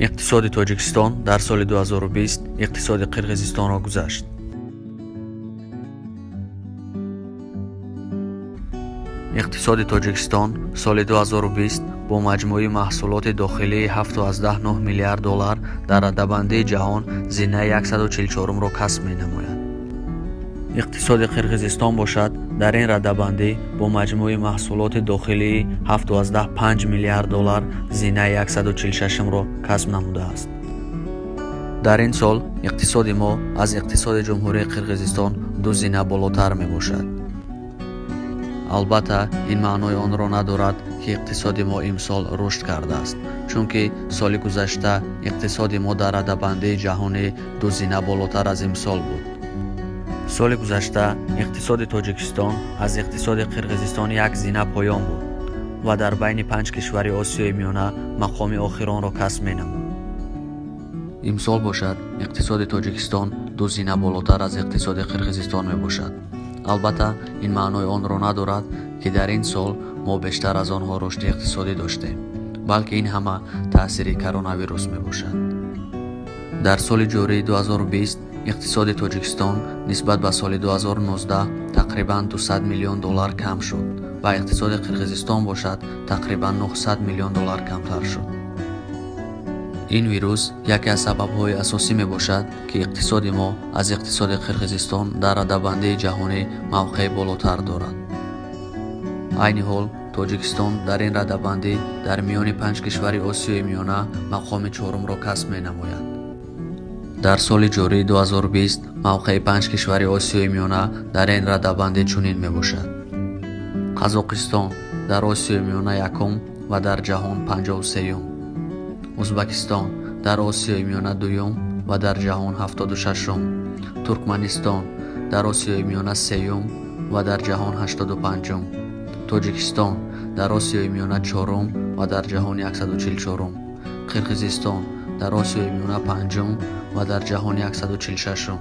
Иқтисоди Тоҷикистон дар соли 2020 иқтисоди Қирғизистонро гузашт. Иқтисоди Тоҷикистон соли 2020 бо маҷмӯи маҳсулоти дохилии 7,9 миллиард доллар дар радабандии ҷаҳон зинаи 144-ро касб менамояд. Иқтисоди Қирғизистон бошад, дар ин радабандӣ бо маҷмӯи маҳсулоти дохилии 7,5 миллиард доллар зинаи 146-ро касб намудааст. Дар ин сол иқтисоди мо аз иқтисоди Ҷумҳурии Қирғизистон ду зина болотар мебошад. Албатта, ин маънои онро надорад, ки иқтисоди мо имсол рушд кардааст, чунки соли гузашта иқтисоди мо дар радабандии ҷаҳонӣ ду зина болотар аз имсол буд. Соли гузашта иқтисоди Тоҷикистон аз иқтисоди Қирғизистон як зина поён буд ва дар байни панҷ кишвари Осиёи Миёна мақоми охиронро касб менамуд. Имсол бошад, иқтисоди Тоҷикистон ду зина болотар аз иқтисоди Қирғизистон мебошад. Албатта, ин маънои онро надорад, ки дар ин сол мо бештар аз онҳо рушди иқтисодӣ доштем, балки ин ҳама таъсири коронавирус мебошад. Дар соли ҷории 2020 иқтисоди Тоҷикистон нисбат ба соли 2019 тақрибан 200 миллион доллар кам шуд ва иқтисоди Қирғизистон бошад, тақрибан 900 миллион доллар камтар шуд. Ин вирус яке аз сабабҳои асосӣ мебошад, ки иқтисоди мо аз иқтисоди Қирғизистон дар радабандии ҷаҳонӣ мавқеи болотар дорад. Айни ҳол Тоҷикистон дар ин радабандӣ дар миёни панҷ кишвари Осиёи Миёна мақоми чорумро касб менамояд. Дар соли ҷории 2020 мавқеи панҷ кишвари Осиёи Миёна дар ин радабандӣ чунин мебошад: Қазоқистон дар Осиёи Миёна якум ва дар ҷаҳон 53-юм, Узбакистон дар Осиёи Миёна дуюм ва дар ҷаҳон 76-ум, Туркманистон дар Осиёи Миёна сеюм ва дар ҷаҳон 85-ум, Тоҷикистон дар Осиёи Миёна чорум ва дар ҷаҳон 144-ум, Қирғизистон дар Осиёи Миёна панҷум ва дар ҷаҳон 146-ум.